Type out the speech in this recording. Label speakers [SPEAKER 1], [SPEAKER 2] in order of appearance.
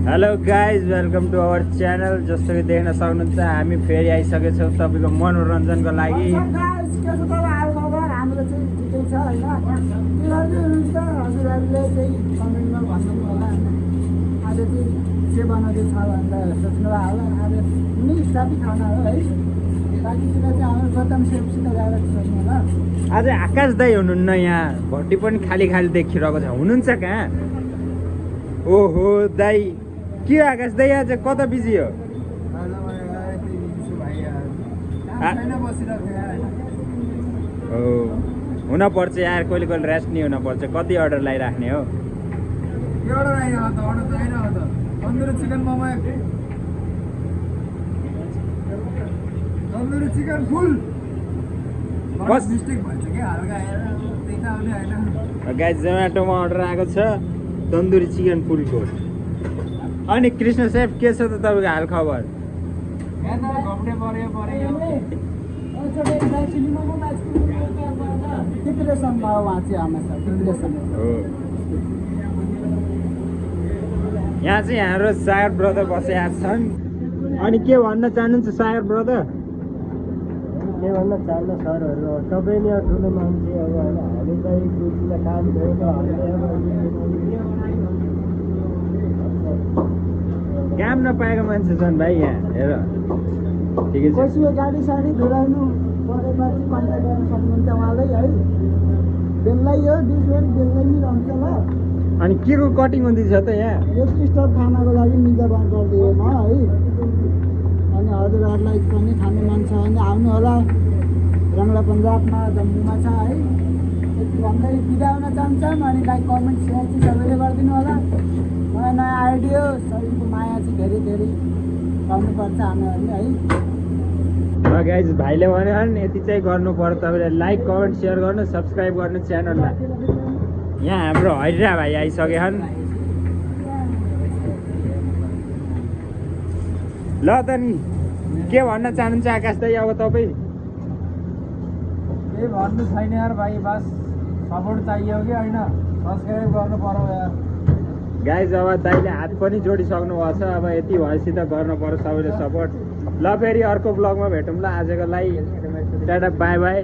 [SPEAKER 1] Hello guys welcome to our channel. जस्तो कि देख्न सक्नुहुन्छ हामी फेरि आइसकेको छौँ तपाईँको मनोरञ्जनको लागि।
[SPEAKER 2] हाम्रो चाहिँ ठिकै छ होइन, हुनुहुन्छ हजुरहरूले चाहिँ कमेन्टमा भन्नु होला होइन। आज चाहिँ के बनाउँदैछ भनेर सोच्नु होला। आज कुनै स्टाफी खाना हो है, बाँकीतिर चाहिँ हाम्रो गौतम सेपसित गएर सोच्नु होला।
[SPEAKER 1] आज आकाश दाई हुनुहुन्न यहाँ, भट्टी पनि खाली खाली देखिरहेको छ। हुनुहुन्छ कहाँ? ओहो दाई, के हो आकाश दाई आज कता बिजी हो? हो हुनपर्छ यार, कहिले कहिले रेस्ट नि हुनपर्छ। कति अर्डर लगाइराख्ने हो?
[SPEAKER 2] तन्दुरी चिकन मोमो, तन्दुरी चिकन फुल
[SPEAKER 1] बस
[SPEAKER 2] मिस्टेक भन्छ कि हल्का हेरेर त्यही त आउने होइन।
[SPEAKER 1] गाइस जोम्याटोमा अर्डर आएको छ तन्दुरी चिकन फुलको। अनि कृष्ण सेफ के छ त तपाईँको हाल खबर?
[SPEAKER 2] डिप्रेसनमा हो उहाँ चाहिँ हमेसा डिप्रेसन।
[SPEAKER 1] हो यहाँ चाहिँ हाम्रो सागर ब्रदर बसेका छन्। अनि के भन्न चाहनुहुन्छ सागर ब्रदर?
[SPEAKER 2] के भन्न चाहन्न सरहरू, तपाईँ नै ठुलो मान्छे अब होइन, हामी चाहिँ कुर्सीमा काम गरेको
[SPEAKER 1] काम नपाएको मान्छे छन् भाइ यहाँ, हेर ठिकै छ।
[SPEAKER 2] कसैको गाडी साडी धुलाउनु परेमा चाहिँ कन्ट्याक्ट गर्न सक्नुहुन्छ उहाँलाई है। बेललाई हो डिसवेल बेललाई नि रहन्छ ल।
[SPEAKER 1] अनि के को कटिङ हुँदैछ त यहाँ?
[SPEAKER 2] यो स्टप खानाको लागि निजा बन्द गरिदियो म है। अनि हजुरहरूलाई पनि खानु मन छ भने आउनु होला। रङ्गला पन्जाबमा जम्मूमा छ है। यति भन्दै बिदा हुन चाहन्छौँ। अनि लाइक कमेन्ट सेयर चाहिँ सबैले गरिदिनु होला। नयाँ नयाँ आइडियो सबैको माया चाहिँ धेरै धेरै पाउनुपर्छ हामीहरूले है।
[SPEAKER 1] गाइज भाइले भन्यो भने यति चाहिँ गर्नु पर्यो, तपाईँले लाइक कमेन्ट सेयर गर्नु, सब्सक्राइब गर्नु च्यानललाई। यहाँ हाम्रो हरिरा भाइ आइसकेछन्। ल त नि के भन्न चाहनुहुन्छ आकाश दाई अब तपाईँ?
[SPEAKER 2] केही भन्नु छैन यार भाइ, बस सपोर्ट चाहियो कि होइन, सब्सक्राइब गर्नु पर्यो यार।
[SPEAKER 1] गाइज अब दाइले हात पनि जोडिसक्नु भएको छ। अब यति भएपछि त गर्नु पर्यो सबैले सपोर्ट। ल फेरि अर्को ब्लगमा भेटौँ ल। आजको लागि टाटा बाई बाई।